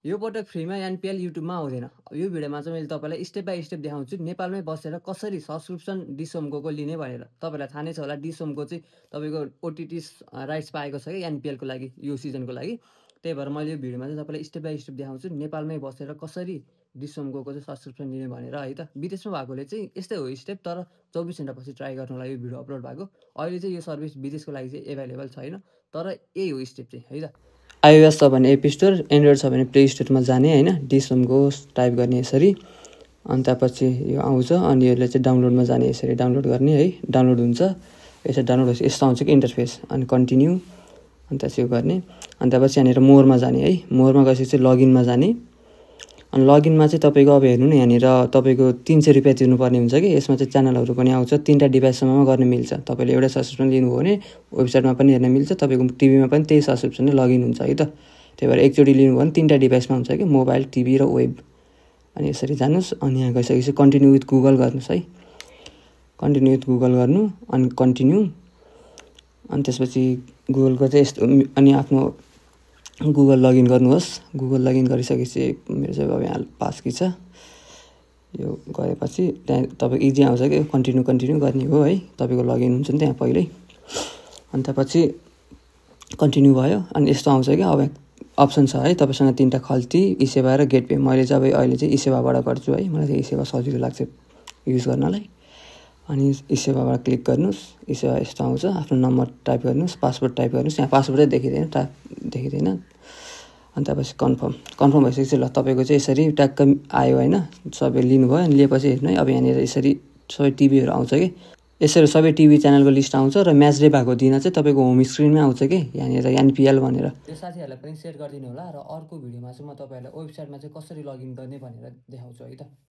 यो पटक फ्रीमा एनपिएल युट्युबमा आउँदैन। यो भिडियोमा चाहिँ मैले तपाईँलाई स्टेप बाई स्टेप देखाउँछु नेपालमै बसेर कसरी सब्सक्रिप्सन डिसोमगोको लिने भनेर। तपाईँलाई थाहा नै छ होला डिसोमगो चाहिँ तपाईँको ओटिटी राइट्स पाएको छ कि एनपिएलको लागि यो सिजनको लागि। त्यही भएर मैले यो भिडियोमा चाहिँ तपाईँलाई स्टेप बाई स्टेप देखाउँछु नेपालमै बसेर कसरी डिसोमगोको चाहिँ सब्सक्रिप्सन लिने भनेर है त। विदेशमा भएकोले चाहिँ यस्तै हो स्टेप, तर 24 घन्टापछि ट्राई गर्नलाई यो भिडियो अपलोड भएको। अहिले चाहिँ यो सर्भिस विदेशको लागि चाहिँ एभाइलेबल छैन, तर यही हो स्टेप चाहिँ है त। iOS छ भने एप स्टोर, एन्ड्रोइड छ भने प्ले स्टोरमा जाने होइन, डिसोमगो टाइप गर्ने यसरी, अनि त्यसपछि यो आउँछ अनि यसले चाहिँ डाउनलोडमा जाने यसरी डाउनलोड गर्ने है। डाउनलोड हुन्छ, यसरी डाउनलोड भएपछि यस्तो आउँछ कि इन्टरफेस, अनि कन्टिन्यू, अनि त्यसपछि यो गर्ने, अनि त्यसपछि यहाँनिर मोरमा जाने है। मोरमा गएपछि चाहिँ लगइनमा जाने, अनि लगइनमा चाहिँ तपाईँको अब हेर्नु न यहाँनिर तपाईँको 300 रुपियाँ तिर्नुपर्ने हुन्छ कि यसमा चाहिँ च्यानलहरू पनि आउँछ, 3टा डिभाइससम्ममा गर्न मिल्छ। तपाईँले एउटा सब्सक्रिप्सन लिनुभयो भने वेबसाइटमा पनि हेर्न मिल्छ, तपाईँको टिभीमा पनि त्यही सब्सक्रिप्सन नै लगइन हुन्छ है त। त्यही भएर एकचोटि लिनुभयो भने 3टा डिभाइसमा हुन्छ कि मोबाइल, टिभी र वेब। अनि यसरी जानुहोस्, अनि यहाँ गइसकेपछि कन्टिन्यू विथ गुगल गर्नुहोस् है। कन्टिन्यू विथ गुगल गर्नु, अनि कन्टिन्यू, अनि त्यसपछि गुगलको चाहिँ यस्तो, अनि आफ्नो गुगल लगइन गर्नुहोस्। गुगल लगइन गरिसकेपछि मेरो चाहिँ अब यहाँ पासकी छ, यो गरेपछि त्यहाँ तपाईँको इजी आउँछ कि कन्टिन्यू गर्ने हो है। तपाईँको लगइन हुन्छ नि त्यहाँ पहिल्यै, अनि त्यसपछि कन्टिन्यू भयो, अनि यस्तो आउँछ कि अब अप्सन छ है तपाईँसँग 3टा खल्ती, इसेवा र गेटवे। मैले चाहिँ अब अहिले चाहिँ इसेवाबाट गर्छु है, मलाई चाहिँ इसेवा सजिलो लाग्छ युज गर्नलाई। अनि इसेवाबाट क्लिक गर्नुहोस्, इसेवा यस्तो आउँछ, आफ्नो नम्बर टाइप गर्नुहोस्, पासवर्ड टाइप गर्नुहोस्। यहाँ पासवर्ड चाहिँ देखिँदैन, अनि त्यसपछि कन्फर्म भइसकेपछि ल तपाईँको चाहिँ यसरी ट्याक्क आयो होइन। सबै लिनुभयो, अनि लिएपछि हेर्नु है, अब यहाँनिर यसरी सबै टिभीहरू आउँछ कि यसरी सबै टिभी च्यानलको लिस्ट आउँछ, र म्याच डे भएको दिन चाहिँ तपाईँको होम स्क्रिनमै आउँछ कि यहाँनिर एनपिएल भनेर। यो साथीहरूलाई पनि सेयर गरिदिनु होला, र अर्को भिडियोमा चाहिँ म तपाईँहरूलाई वेबसाइटमा चाहिँ कसरी लगइन गर्ने भनेर देखाउँछु है त।